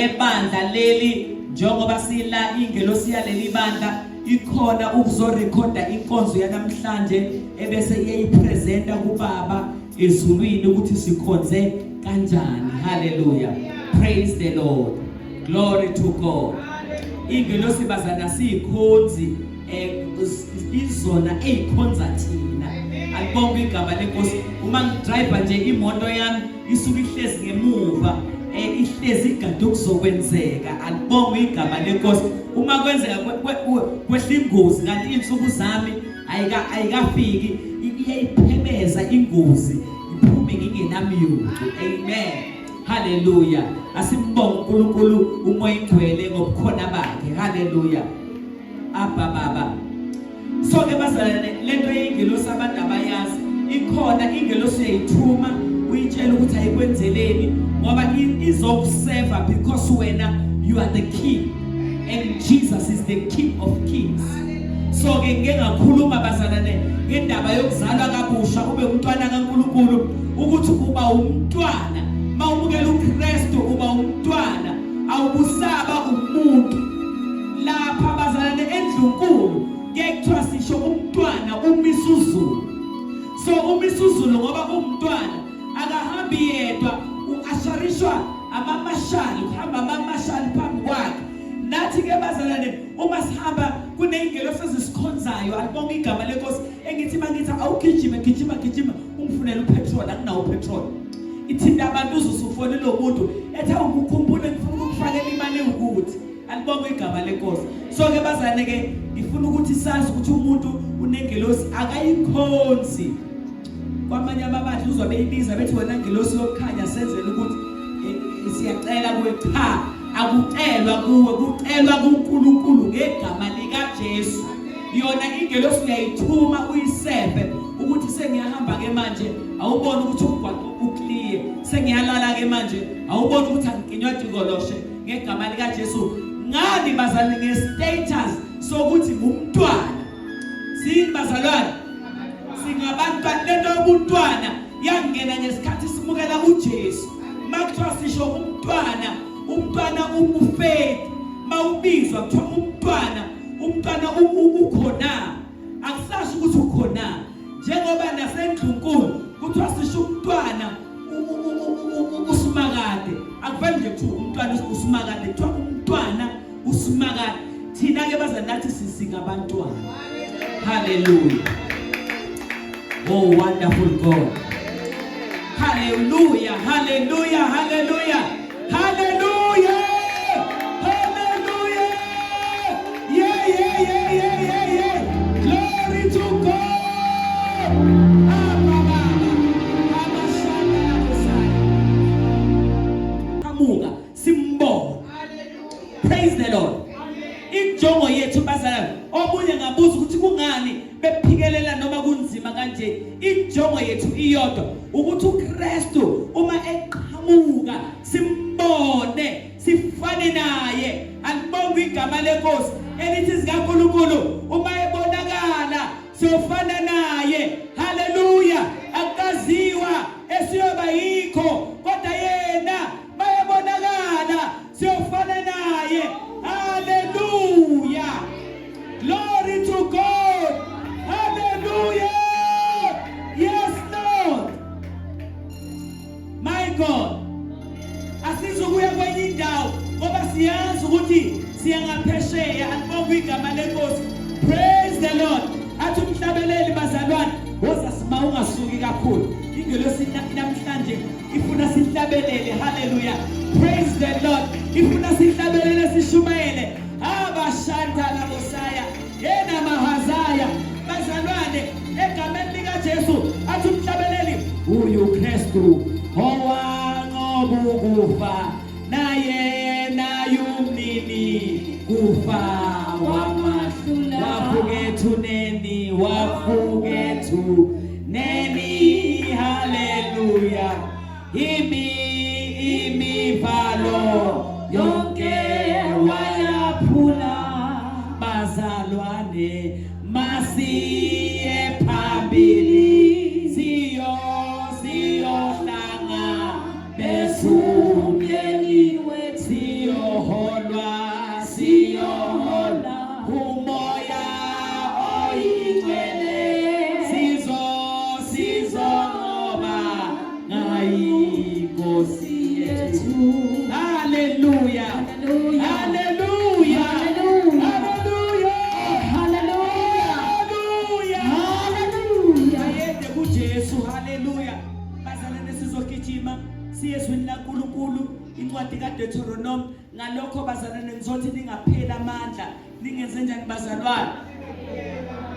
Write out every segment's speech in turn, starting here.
Nebandla leli njengoba sila ingelosi yaleli bandla ikhona ukuzorekhoda inkonzo yanamhlanje ebese iyayipresenta kubaba ezulwini ukuthi sikhonze kanjani. Hallelujah, praise the Lord, glory to God. Ingelosi bazana siyikhonzi, izona ezikhonza thina. Alibonke igama lenkosi. Uma ngidrive nje imoto yami isuke ihlezi ngemuva, ihlezi igade okuzokwenzeka. Alibonke igama lenkosi. Uma kwenzeka kwehla ingozi kanti insuku zami ayikafiki, iyayiphebeza ingozi iphume ngingenamyucu. Amen, haleluya. Asimbonge uNkulunkulu uMoya ingcwele ngobukhona bakhe. Haleluya, Abba Baba. So ke bazalwane, lento yeingelosi abantu abayazi ikhona. Ingelosi uyayithuma uyitshela ukuthi ayikwenzeleni ngoba izokuseva because wena you are the king and Jesus is the King of kings. So ke ngike ngakhuluma bazalwane ngendaba yokuzalwa kabusha ube umntwana kaNkuluNkulu, ukuthi uba umntwana mawumukela uKristu, uba umntwana, awubusaba umuntu. Lapha bazalwane endlunkulu ke kuthiwa sisho umntwana uMisuzulu. So uMisuzulu ngoba umntwana akahambi yedwa, uasharishwa amamashali, kuhamba amamashali phambi kwakhe. Nathi ke bazalwane uma sihamba kuneyingelosi ezisikhonzayo. Alibonga igama lenkosi. Engithi mangithi awugijime, gijima gijima ungifunele upetrol, akunawo upetrol. Ithinta abantu uzusufonela lo muntu ethi awukukhumbule, ngifuna ukufakela imali ukuthi. Alibonga igama lenkosi. So ke bazane ke ngifuna ukuthi sazi ukuthi umuntu unengelosi, akayikhonzi. Kwamanye amabandla uzwa beyibiza bethi wena ngelosi yokukhanya senzele ukuthi siyacela kuwe. Cha, akucelwa kuwe, kucelwa kuNkulunkulu ngegama likaJesu. Yona ingelosi uyayithuma uyisefe ukuthi sengiyahamba ke manje, awubona ukuthi umgwaqo uclear, sengiyalala ke manje, awubona ukuthi angikinywa tikoloshe ngegama likaJesu. Ngani bazalwane? Ngestatus sokuthi ngumntwana. Sini bazalwane? Singabantwana. Lento yobuntwana yangena ngesikhathi simukela uJesu. Makuthiwa sisho umntwana, umntwana ufaith mawubizwa kuthiwa umntwana, umntwana ukhona, akusasho ukuthi ukhona njengoba nasendlunkulu kuthiwa sisho umntwana uSimakade, akuveli nje kuthiwa umntwana uSimakade, kuthiwa umntwana uSimakade. Thina ke bazali nathi sisingabantwana. Hallelujah, oh wonderful God. Hallelujah, hallelujah, hallelujah, hallelujah, hallelujah. Yeah, glory to God. Abba Baba, abashanda labosaya qhamuka simbone. Praise the Lord. Injongo yethu bazalwane, omunye ngabuza ukuthi kungani bephikelela noma kunzima kanje, injongo yethu iyodwa, ukuthi uKristu uma eqhamuka simbone, sifane naye. Alibonge igama lenkosi elithi zikaNkuluNkulu, uma ebonakala siyofana naye. Haleluya. Akukaziwa esiyoba yikho, kodwa yena bayabonakala siyofana naye. Haleluya, glory to God. Hallelujah, yes Lord my God. Asizukuya kwenye indawo ngoba siyazi ukuthi siya ngaphesheya. Alibonge igama lenkosi. Praise the Lord. Athi umhlabeleli bazalwane, woza sima, ungasuki kakhulu. Ingelosi namhlanje ifuna sihlabelele. Haleluya, praise the Lord. Ifuna sihlabelele, sishumayele. Abashanta labosaya yena mahazaya. Bazalwane, egameni likaJesu, athi umhlabeleli, uyu Kristu owanqoba ukufa, naye naye umnini kufa wamahlula, wavuka ethuneni, wavuka ethuneni. Haleluya. Imi imivalo yonke wayaphula. Bazalwane, masiye phambili, siyo siyohlanga besumyeni wethiyo. Deuteronomy. Ngalokho bazalwane, ngizothi ningapheli amandla. Ningenze njani bazalwane?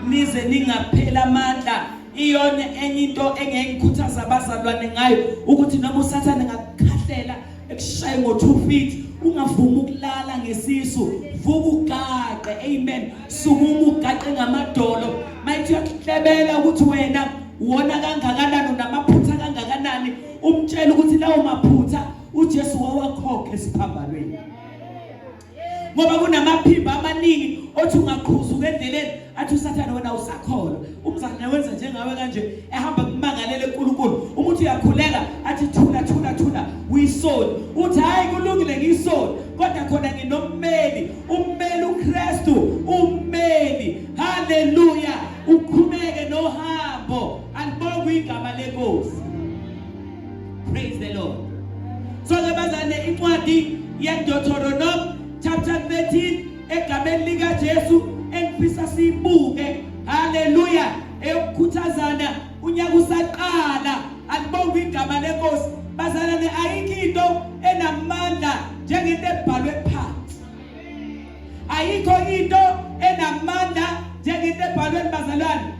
Nize ningapheli amandla. Iyona enye into engeke ngikhuthaza abazalwane ngayo, ukuthi noma uSathane ngakukhahlela, ekushaye ngo-2 feet, ungavumi ukulala ngesisu. Vuka ugaqe, amen. Sukuma ugaqe ngamadolo. Mayithi uyakuhlebela ukuthi wena wona kangakanani, unamaphutha kangakanani, umtshela ukuthi lawo maphutha uJesu wawakhokha esiphambanweni. Ngoba kunamaphimbo amaningi othi ungaqhuzuka endleleni, athi uSathane wena usakholwa, umzalwane wenza njengawe kanje, ehamba kumangalele uNkulunkulu. Uma uthi uyakhuleka, athi thula, thula, thula, uyisoni. Uthi hayi, kulungile, ngiyisoni, kodwa khona nginommeli, ummeli uKristu, ummeli. Haleluya! Uqhubeke nohambo. Alibongwe igama leNkosi. Praise the Lord. So ke bazane, incwadi yeDeuteronomy chapter 13 egameni lika Jesu engifisa siyibuke. Haleluya! Eyokukhuthazana unyaka usaqala. Alibongwe igama leNkosi. Bazalwane, ayikho into enamandla njengento ebhalwe phansi. Ayikho into enamandla njengento ebhalwe, bazalwane.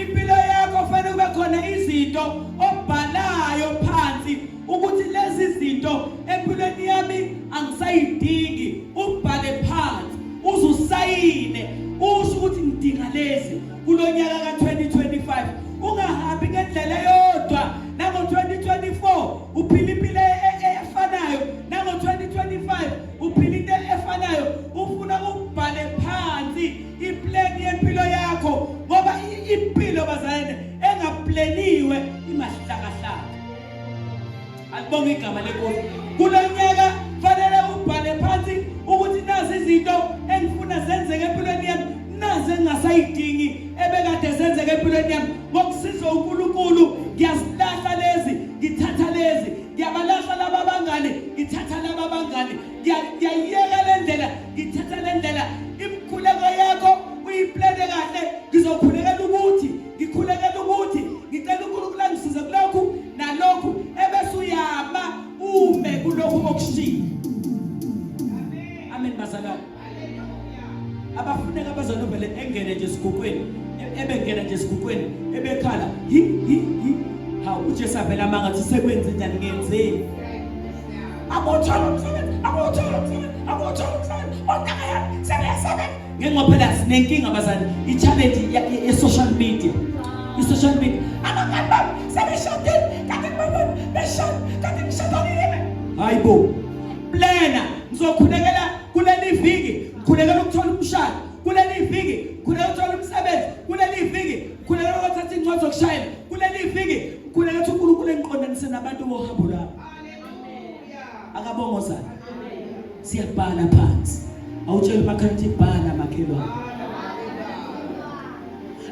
Impilo yakho fanele kube khona izinto obhalayo phansi ukuthi lezi zinto empilweni yami angisayidingi. Ubhale phansi, uzusayine, usho ukuthi ngidinga lezi kulonyaka ka-2025. Ungahambi ngendlela eyodwa nango-2024, uphila impilo efanayo nango-2025, uphila into efanayo. Ufuna ubhale phansi iplan yempilo yakho, ngoba impilo bazalwane engaplaniwe imahlakahlaka. Alibonge igama leNkosi. Kulonyaka fanele ubhale phansi ukuthi nazi izinto engifuna zenzeke empilweni yami, nazi engingasayidingi ebekade zenzeke empilweni yami. Ngokusizwa uNkulunkulu ngiyazilahla lezi, ngithatha lezi. Ngiyabalahla laba bangani, ngithatha laba bangani. Ngiyayiyeka le ndlela, ngithatha le ndlela. Imikhuleko yakho uyiplane kahle. Ngizokhulekela ukuthi, ngikhulekela ukuthi, ngicela uNkulunkulu angisize kulokhu nalokhu, ebese uyama ume kulokhu okushiwo. Amen bazalwane. Abafuneka abazalwane vele engene nje esiguqweni, ebengena nje esiguqweni ebekhala hi hi hi. Hawu, uJesu avela manga athi sekwenze njani, ngenzeni? Akuthola umsebenzi, akuthola umsebenzi, akuthola umsebenzi, ontanga yami sebeyasebenza. Ngengoba phela sinenkinga bazali, i-challenge ye-social media, i-social media. Abangani bami sebeshadile, kanti ngibabona beshada, kanti ngishadile. Hayibo, plana. Ngizokhulekela kuleli viki, ngikhulekela ukuthola umshado kuleli viki, ngikhulekela ukuthola umsebenzi kuleli viki, ngikhulekela ukuthatha incwadi zokushayela kuleli viki, ngikhulekela ukuthi uNkulunkulu engiqondanise nabantu bohambo lwami. Akabongozana. Siyabhala phansi. Awutshela umakhelwane ukuthi bhala, makhelwane.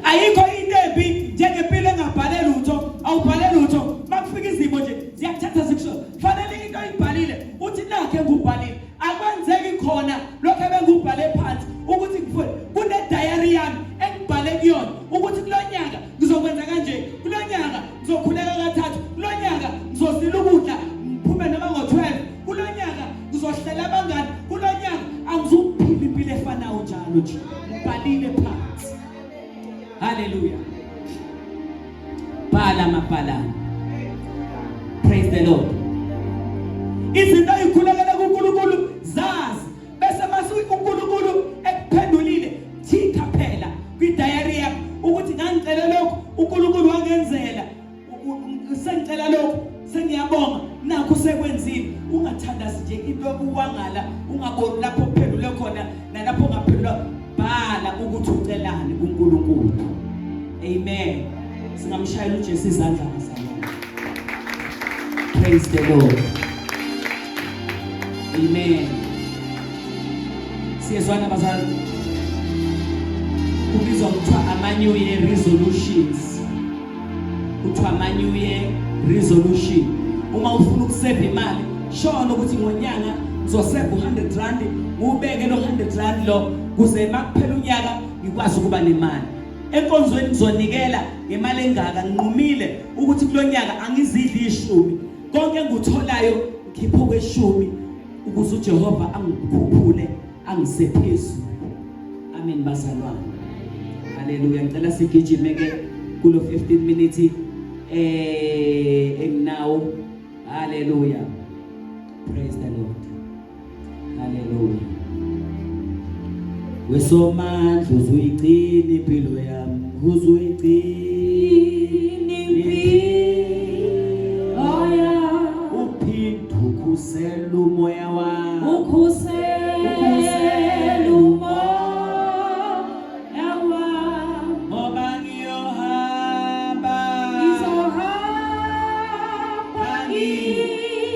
Ayikho into embi njengempilo engabhale lutho. Awubhale lutho, makufika izimo nje ziyakuthatha zikusho. Fanele into oyibhalile uthi nakhe ngubhalile, akwenzeki khona lokho ebengubhale phansi ukuthi ngifune. Kune diary yami engibhale kuyona ukuthi kulonyaka ngizokwenza kanje, kulonyaka ngizokhuleka kathathu, kulonyaka ngizozila ukudla ngiphume noma ngo-12, kulonyaka ngizohlela abangani, kulonyaka angizukuphila impilo efanayo njalo nje. Ngibhalile phansi. Haleluya! Bhala mabhalane. Praise the Lord. Izinto ezikhulekela kuNkulunkulu zazi, bese mase uNkulunkulu ekuphendulile, thika phela kwidayari yakho ukuthi ngangicela lokhu, uNkulunkulu wangenzela, sengicela lokhu, sengiyabonga, nakho sekwenzile. Ungathandazi nje into yokuwangala, ungaboni lapho uphendule khona nalapho ungaphendula. Bhala ukuthi ucelani kuNkulunkulu. Amen. Singamshayela uJesu izandla bazalwane. Praise the Lord. Amen. Siyezwana bazalwane. Kubizwa kuthiwa ama-New Year resolutions. Kuthiwa ama-New Year resolution. Uma ufuna ukuseva imali, shono ukuthi ngonyaka ngizoseva u-100 rand, ngiwubeke lo 100 rand lo kuze makuphela unyaka ngikwazi ukuba nemali. Enkonzweni ngizonikela ngemali engaka. Nginqumile ukuthi kulonyaka angizidli ishumi, konke engikutholayo ngikhipha okweshumi. Ukuze uJehova angikhuphule angise phezulu. Amen bazalwane. Haleluya. Ngicela sigijime ke kulo 15 minutes enginawo. Haleluya. Praise the Lord. Haleluya. Wesomandla uzuyigcina impilo yami, uzuyigcina impilo yami. Uphinde ukhusele umoya wami. Ukhusele umoya wami. Ngoba ngiyohamba. Ngizohamba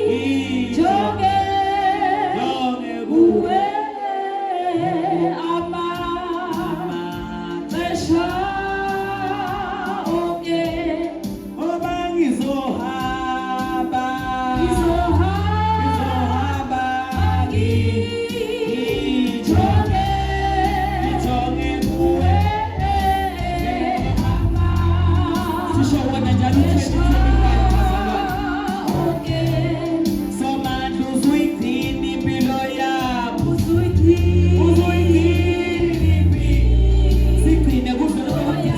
ngijonge Jonge kuwe. kuwe amaxesha onke. Ngoba ngizohamba. Ngizohamba Ngizohamba ngijonge ngijonge kuwe. kuwe Sisho wona njalo u-2025 bazalwane. onke. Somandla uzuyigcina impilo yami. Uzuyigcina Uzuyigcina impilo. Sigcine kuze kube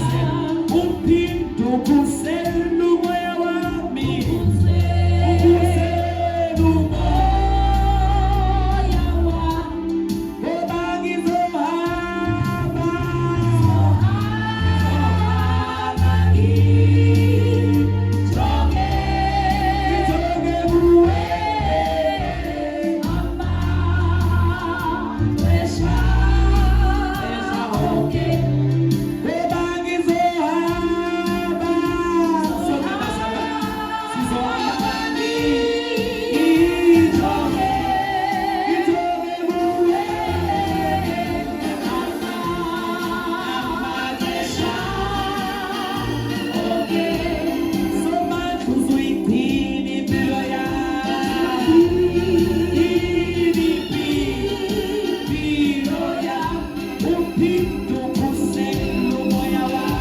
uphinde ukhusele umoya wami. Ukhusele umoya wami. Ngoba ngizohamba. Ngijonge Ngijonge kuwe. amaxesha onke. Ngoba ngizohamba. Sonke bazalwane, sizohamba ngijonge, ngijonge kuwe. Amaxesha onke. Somandla uzuyigcina impilo yami. Impilo yami. Uphinde ukhusele umoya wami.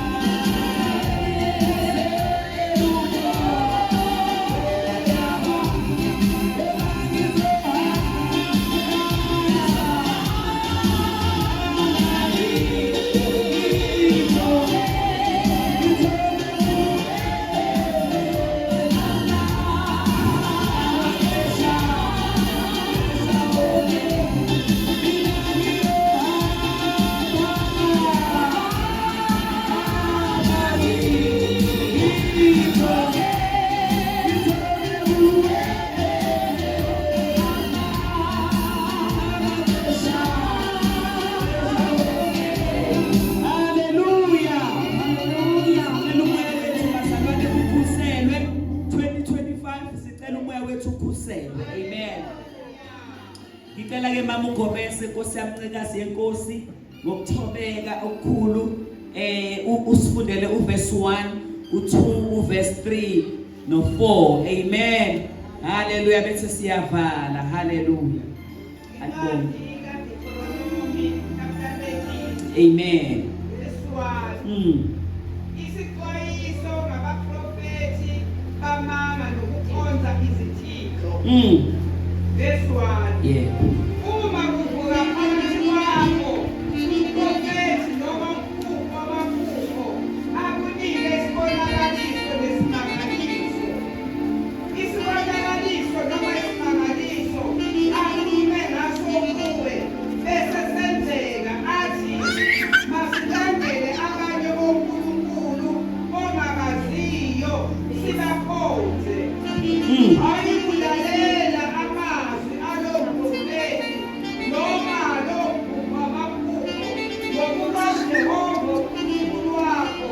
Hallelujah. Hallelujah. Sicela umoya wethu bazalwane ukhuselwe 2025 sicela umoya wethu ukhuselwe. Amen. Ngicela ke mama uGobese Nkosi yami ncikazi yenkosi ngokuthobeka okukhulu usifundele uverse 1 u2 uverse 3 no4. Amen. Hallelujah bese siyavala. Hallelujah. Alibonge. Amen. Isixwayiso ngabaprofethi bamanga nokukhonza izithixo. Verse 1. Yeah. Uma kuvuka phakathi kwakho umprofethi noma umphupho wamaphupho akunike isibonakaliso nesimangaliso. Isibonakaliso noma isimangaliso akhulume ngaso kuwe bese senzeka athi masilandele abanye bonkulunkulu ongabaziyo sibakhonze. Ayikulalela amazwi alowo mprofethi noma alowo mphupho wamaphupho, ngokuba uJehova uNkulunkulu wakho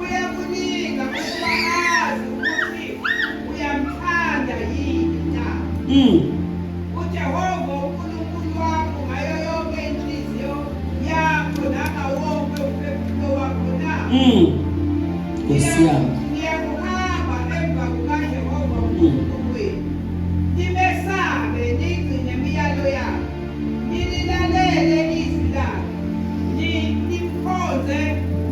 uyakunika ukuba azi ukuthi uyamthanda yini na. UJehova uNkulunkulu wakho ngayo yonke inhliziyo yakho nangawo wonke umphefumulo wakho na. Nkosi yami. Niyakuhamba emva kukaJehova uNkulunkulu wenu, nimesabe, nigcine imiyalo yakhe, nililalele izwi lakhe, nimkhonze,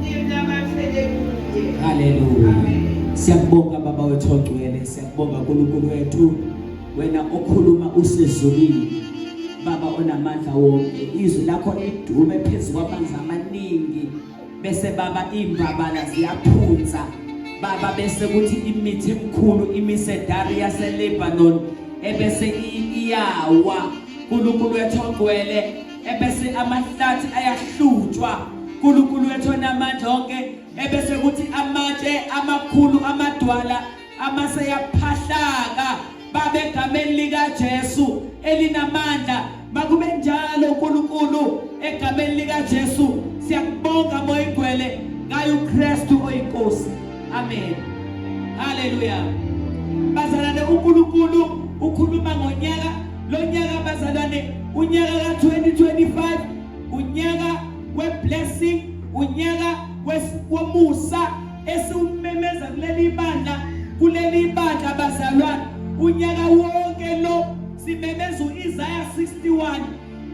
ninamathele kuye. Hallelujah. Amen. Siyakubonga baba wethu ongcwele, siyakubonga uNkulunkulu wethu wena okhuluma usezulwini. Baba onamandla wonke, izwi lakho lidume phezu kwamanzi amaningi, bese baba imbabala ziyaphunza baba, bese kuthi imithi emikhulu imisedari yaseLebanon ebese iyawa. uNkulunkulu wethu ogcwele, ebese amahlathi ayahlutshwa. uNkulunkulu wethu onamandla onke, ebese kuthi amatshe amakhulu amadwala amase yaphahlaka Baba, egameni likaJesu elinamandla, makube njalo uNkulunkulu, egameni likaJesu siyakubonga Moya Ingcwele ngayo uKristu oyiNkosi. Amen. Haleluya. Bazalwane, uNkulunkulu ukhuluma ngonyaka lonyaka bazalwane, unyaka ka2025, unyaka weblessing, unyaka womusa esiwumemeza kuleli bandla, kuleli bandla bazalwane, unyaka wonke lo simemeza uIsaiah 61.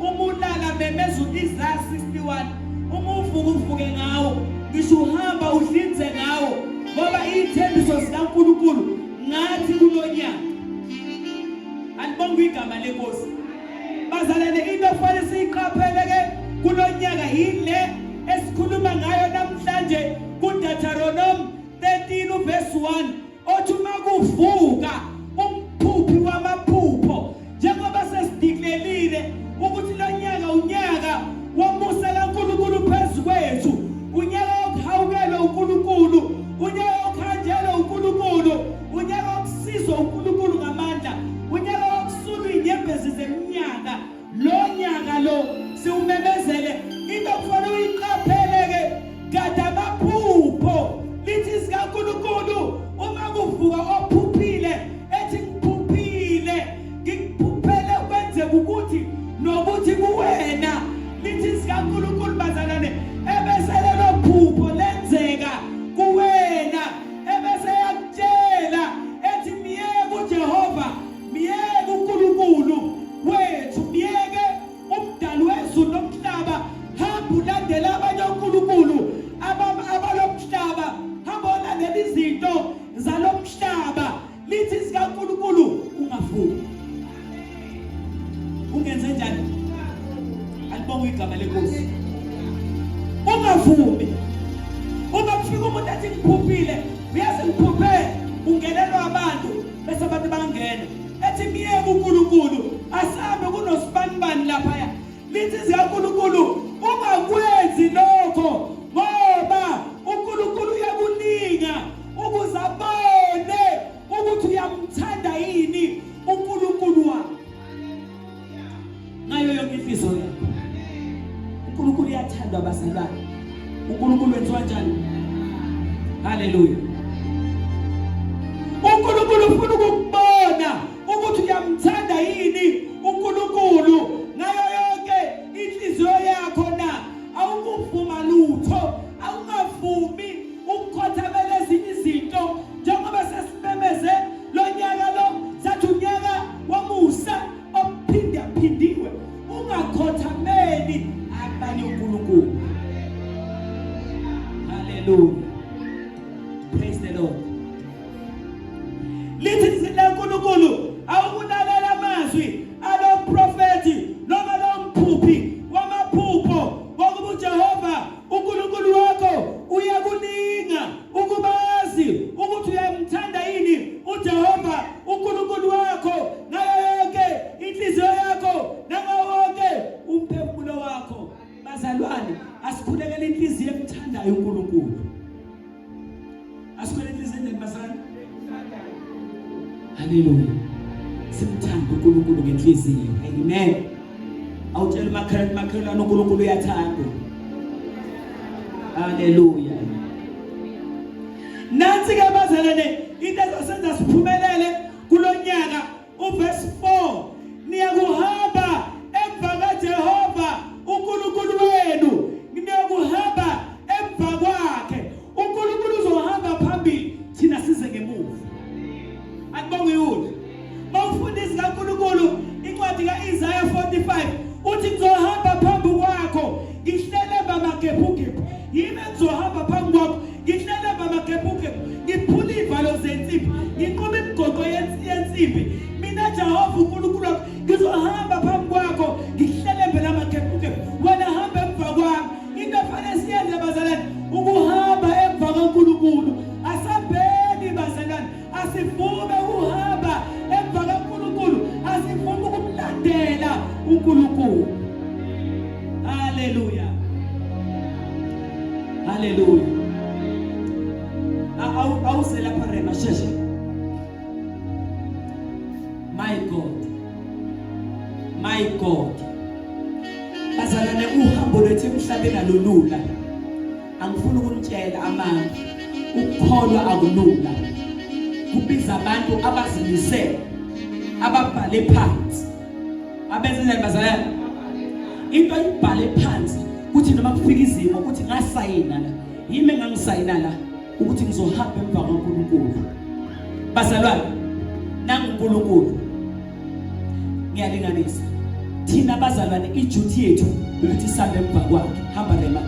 Uma ulala memeza uIsaiah 61, uma uvuka uvuke ngawo, ngisho uhamba uhlinze ngawo, ngoba iy'thembiso zikaNkulunkulu ngathi kulonyaka. Alibonge igama lenkosi bazalwane. Into ofanele siyiqaphele ke kulonyaka yile esikhuluma ngayo namhlanje kuDeuteronomy 13 uverse 1, othi uma kuvuka umphuphi wamaphupho, njengoba sesidiklelile ukuthi lonyaka unyaka womusa kaNkulunkulu phezu kwethu, unyaka wokuhawukelwa uNkulunkulu, unyaka wokuhanjelwa uNkulunkulu, unyaka wokusizwa uNkulunkulu ngamandla, unyaka wokusula inyembezi zeminyaka. Lo nyaka lo siwumemezele. Into kufanele uyiqaphele ke, gada amaphupho. Lithi sikaNkulunkulu, uma kuvuka ophuphile ethi ngiphuphile, ngikuphuphele kwenzeka ukuthi nokuthi kuwena, lithi sikaNkulunkulu bazalwane, ebese lelo phupho lenzeka kuwena, ebese yakutshela ethi miyeke uJehova, miyeke uNkulunkulu wethu, myeke umdali wezulu nomhlaba, hamba ulandela abanye onkulunkulu abalomhlaba, hamba olandela izinto zalomhlaba. Lithi sikaNkulunkulu ungavumi. Ungenze njani? Alibonge igama lenkosi. Ungavumi. Uma kufika umuntu athi ngiphuphile, uyazi ngiphuphe ungenelwa abantu, bese abantu bangena ethi myeke uNkulunkulu, asambe kunosibanibani laphaya. Lithi zikaNkulunkulu ungakwenzi lokho, ngoba uNkulunkulu uyakulinga ukuze abone ukuthi uyamthanda yini uNkulunkulu wakho ngayo yonke inhliziyo yakho. uNkulunkulu uyathandwa abazalwane. uNkulunkulu wenziwa njani? Haleluya. uNkulunkulu ufuna ukukubona ukuthi uyamthanda yini uNkulunkulu ngayo yonke inhliziyo yakho na. Awukuvuma lutho, awungavumi ukukhothamela ezinye izinto, njengoba sesimemeze lo nyaka lo sathi unyaka womusa ophindaphindiwe. Ungakhothameli abanye uNkulunkulu. Haleluya, praise the Lord. Lithi izwi laNkulunkulu, awukulalela amazwi alo mprofethi noma lo mphuphi wamaphupho, ngokuba uJehova uNkulunkulu wakho uyakulinga ukubazi ukuthi uyamthanda yini uJehova uNkulunkulu wakho ngayo yonke inhliziyo yakho nangawo wonke umphefumulo wakho. Bazalwane, asikhulekele inhliziyo emthandayo uNkulunkulu. Asikhulekele inhliziyo enjani bazalwane? Haleluya. Simthanda uNkulunkulu ngenhliziyo. Amen. Awutshela umakhelwane, umakhelwane, uNkulunkulu uyathandwa. Haleluya. Nansi ke bazalwane into ezosenza siphumelele kulonyaka, uverse 4: niyakuhamba emva kaJehova uNkulunkulu wenu, niyakuhamba emva kwakhe. uNkulunkulu uzohamba phambili, thina size ngemuva. Akubonge yule. Mawufunda izwi kaNkulunkulu, incwadi kaIsaiah 45, uthi ngizohamba phambi kwakho ngihlele bamagephugephu. Yimi engizohamba phambi kwakho ngihlele bamagephugephu, ngiphula ivalo zensimbi, nginquma imigoqo yensimbi, mina Jehova. noNkulunkulu. Haleluya, haleluya. Awuze lapha rema, shesha. My God, my God. Bazalwane, uhambo lwethu emhlabeni alulula. Angifuni ukunitshela amanga, ukukholwa akulula, kubiza abantu abazimisele, ababhale phansi, abenze njani bazalwane? Into ayibhale phansi kuthi noma kufika izimo ukuthi ngasayina la, yimi engangisayina la ukuthi ngizohamba emva kwaNkulunkulu. Bazalwane, nanguNkulunkulu ngiyalinganisa thina bazalwane, iduty yethu ukuthi sihambe emva kwakhe. Hamba rema.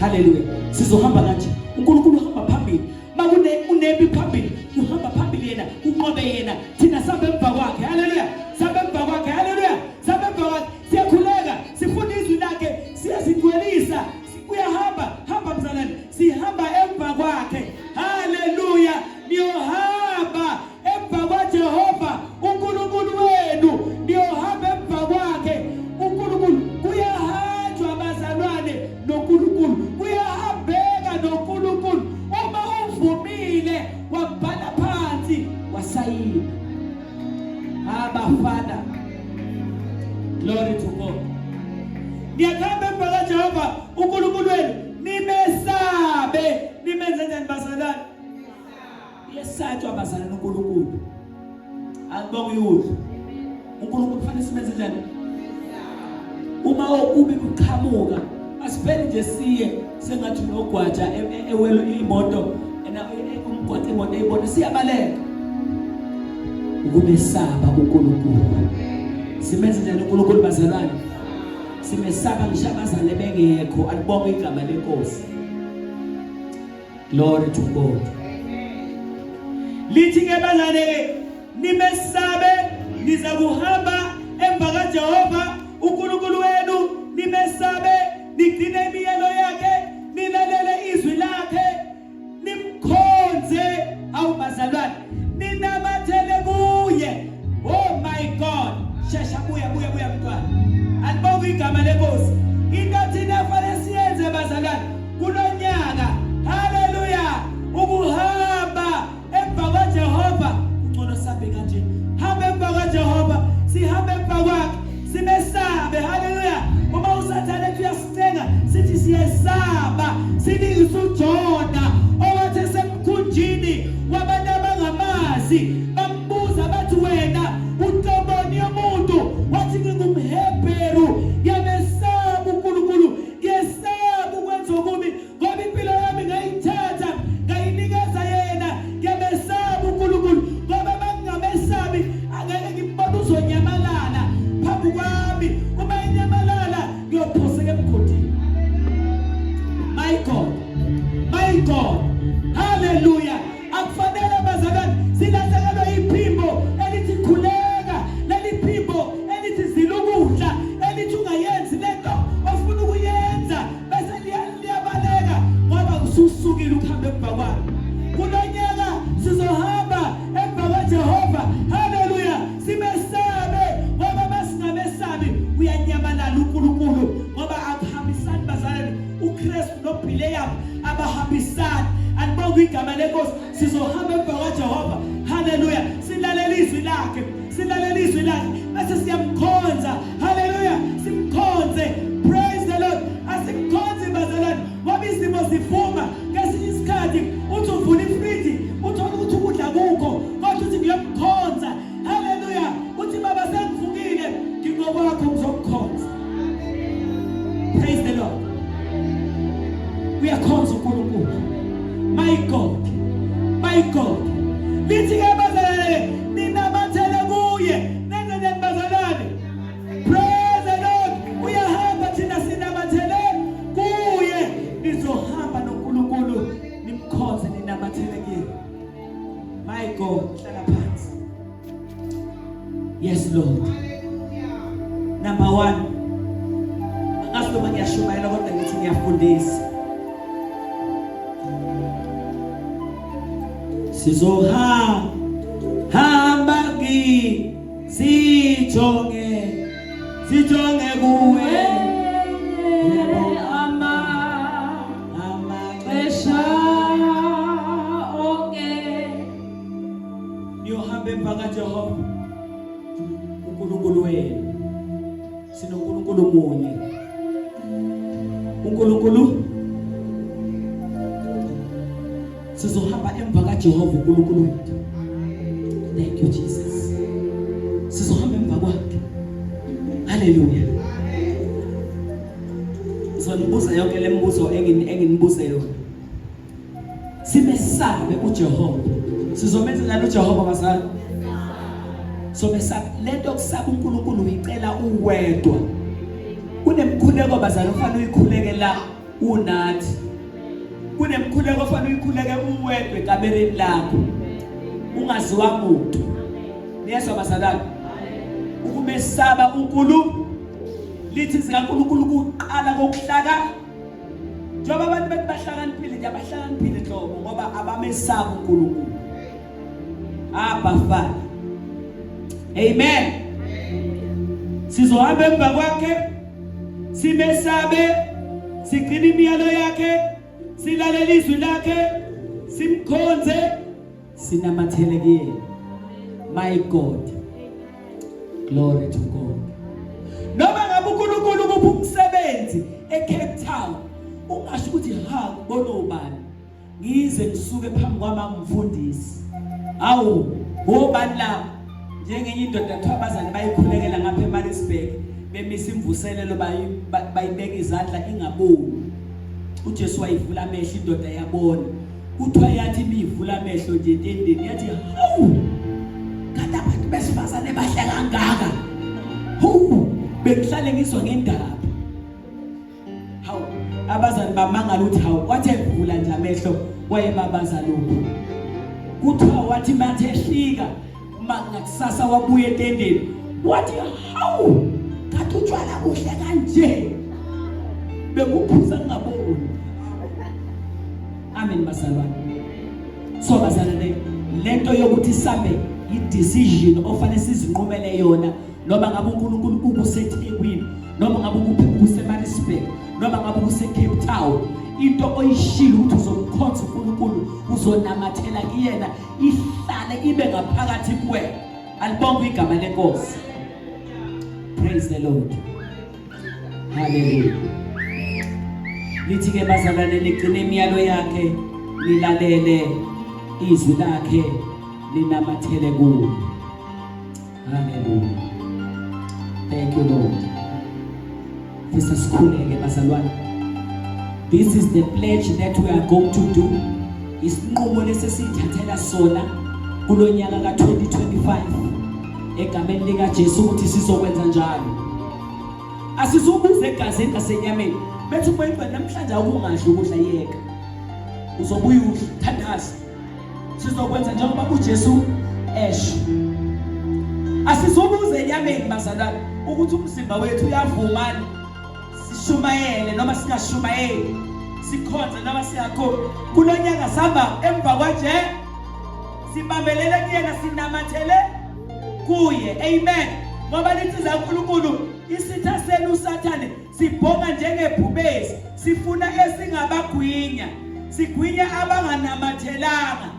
Haleluya. Sizohamba kanje, uNkulunkulu uhamba phambili, makune unempi phambili, uhamba phambili yena, unqobe yena, thina sihambe emva kwakhe. Haleluya. Sihambe emva kwakhe. Haleluya. Sihambe emva kwakhe. Siyakhuleka, sifunda izwi lakhe, siyazigcwelisa. Uyahamba, hamba mzalwane, sihamba emva kwakhe. Haleluya. Niyohamba emva kwaJehova uNkulunkulu wenu, niyohamba emva kwakhe uNkulunkulu. Kuyahanjwa bazalwane noNkulunkulu, kuyahambeka noNkulunkulu uma uvumile, wabhala phansi, wasayina. Abafana, glory to God. Niyakuhamba emva kaJehova uNkulunkulu wenu, nimesabe. Nimenze njani bazalwane? Yesatshwa bazalwane uNkulunkulu. Akubonge uyudla uNkulunkulu, kufanele simenze njani? Uma okubi kuqhamuka, asivele nje siye sengathi unogwaja ewelo imoto ena umgwaqo, imoto eyibona siyabaleka. Ukumesaba uNkulunkulu, simenze njani uNkulunkulu bazalwane? Simesaba ngisho abazali bengekho. Alibonge igama lenkosi. Glory to God. Lithi ke bazane ke, nimesabe, niza kuhamba emva kaJehova uNkulunkulu wenu, nimesabe, nigcine imiyalo yakhe, nilalele izwi lakhe, nimkhonze. Awu bazalwane, ninamathele kuye. Oh my God. Shesha, buya, buya, buya mntwana. Alibonge igama lenkosi. Into thina fanele siyenze bazalwane kulonyaka, haleluya, ukuhamba emva kwaJehova. Kungcono sambe kanje, hamba emva kwaJehova, sihambe emva kwakhe, simesabe. Haleluya. Uma usathane ethi uyasicenga, sithi siyesaba, silingisa uJona owathi esemkhunjini wabantu abangamazi, bambuza bathi, "Wena uhloboni yomuntu?" Wathi, "NgingumHebheru, ngiyamesaba uNkulunkulu, ngiyesaba ukwenza okubi ngoba impilo yami ngayithatha ngayinikeza yena. Ngiyamesaba uNkulunkulu ngoba mangingamesabi angeke ngimbone, uzonyamalala phambi kwami. Uma enyamalala ngiyophoseka emgodini." My God, my God. Hallelujah. Akufanele bazalwane silahlekelwe iphimbo elithi khuleka, leli phimbo elithi zila ukudla, elithi ungayenzi lento ofuna ukuyenza, bese liyabaleka ngoba ususukile ukuhamba emva kwami. Kulonyaka sizohamba emva kwaJehova. Haleluya. Simesabe ngoba masingamesabi uyanyamalala uNkulunkulu, ngoba akuhambisani bazalwane, uKristu noBhileyamu abahambisani. Alibonge igama lenkosi. Sizohamba emva kwaJehova. Haleluya. Silalela izwi lakhe, silalela izwi lakhe, bese siyamkhonza. Haleluya. Simkhonze. Praise the Lord. Asimkhonzi bazalwane ngoba izimo zivuma. Kesinye isikhathi uthi uvula ifriji, uthole ukuthi ukudla kukho, kodwa uthi ngiyamkhonza. Haleluya. Uthi, "Baba, sengivukile, ngingokwakho, ngizokukhonza." Praise the Lord. Uyakhonza uNkulunkulu. My God, my God. Lithi ke bazalwane, ninamathele kuye. Nenze nani bazalwane? Praise the Lord. Uyahamba, thina sinamathele kuye. Nizohamba noNkulunkulu, nimkhonze, ninamathele kuye. My God. Hlala phansi. Yes Lord. Number 1, angazi noma ngiyashumayela kodwa ngithi ngiyafundisa. Sizohamba hamba ki sijonge Sijonge kuwe. Yebo, Amaxesha amaxesha onke. Niyohamba emva kaJehova uNkulunkulu wenu. SinoNkulunkulu munye. uNkulunkulu sizohamba emva kaJehova uNkulunkulu wethu. Thank you Jesus. Sizohamba emva kwakhe. Hallelujah. Ngizonibuza yonke lemibuzo enginibuze yona. Simesabe uJehova. Sizomenzelana uJehova bazali. Somesaba lento yokusaba uNkulunkulu uyicela uwedwa. Kunemkhuleko bazali ofanele uyikhulekela unathi. Kunemkhuleko ofanele uyikhuleke uwedwa ekamereni lakho. Ungaziwa muntu. Niyezwa bazalwane? Ukumesaba uNkulunkulu lithi zikaNkulunkulu kuqala kokuhlaka njengoba abantu bethi bahlakaniphile nje abahlakaniphile nhlobo ngoba abamesabi uNkulunkulu. Abba Father. Amen. Sizohamba emva kwakhe simesabe sigcine imiyalo yakhe silalele izwi lakhe simkhonze sinamathele kuyena. My God. Glory to God. Noma ngabe uNkulunkulu kupha umsebenzi eCape Town ungasho ukuthi ha ngibona ubani ngize ngisuke phambi kwami mfundisi awu ngobani la njengenye indoda kuthiwa abazali bayikhulekela ngapha eMaritzburg bemisa imvuselelo bayibeka izandla ingaboni uJesu wayivula amehlo indoda yabona kuthiwa yathi imivula amehlo nje etendeni yathi hawu kanti abantu besifazane bahle kangaka hu bengihlale ngizwa ngendaba Hawu, abazali bamangala ukuthi hawu wathi evula nje amehlo wayebabaza lokhu. Kuthiwa wathi mathe ehlika ngakusasa wabuya etendeni wathi hawu kanti utshwala kuhle kanje bekuphuza ngingaboni. Amen bazalwane. So bazalwane lento yokuthi sambe i-decision ofanele sizinqumele yona noma ngabe uNkulunkulu ukuseThekwini noma ngabe ukuphi kuseMaritzburg noma ngabe kuse-Cape Town into oyishilo ukuthi uzomkhonza uNkulunkulu uzonamathela kuyena ihlale ibe ngaphakathi kuwena alibonge igama lenkosi praise the Lord hallelujah lithi ke bazalwane ligcine imiyalo yakhe nilalele izwi lakhe linamathele kulo Hallelujah. Thank you Lord. Fisa sikhuleke bazalwane. This is the pledge that we are going to do. Isinqumo lesi sithathela sona kulonyaka ka2025 egameni lika Jesu ukuthi sizokwenza njalo. Asizukuza egazini nasenyameni. Bethi umoya ingcwele namhlanje awukungadli ukudla yeka. Uzobuya udle thandaza. Sizokwenza njengoba uJesu esho. Asizukuze enyameni bazalwane ukuthi umzimba wethu uyavumani sishumayele noma singashumayeli sikhonze noma singakhonzi kulonyaka sihamba emva kwaje sibambelele kuyena sinamathele kuye amen ngoba lithi zaNkulunkulu isitha senu uSathane Sibhonga njengebhubesi, sifuna esingabagwinya, sigwinya abanganamathelanga.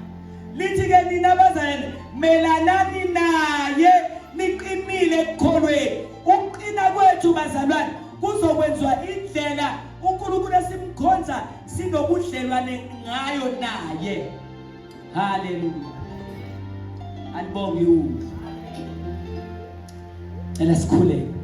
Lithi ke nina bazalwane, melanani naye niqinile ekukholweni. Ukuqina kwethu bazalwane kuzokwenziwa indlela uNkulunkulu esimkhonza sinobudlelwane ngayo naye. Haleluya. Alibonge uNkulunkulu. Cela sikhuleke.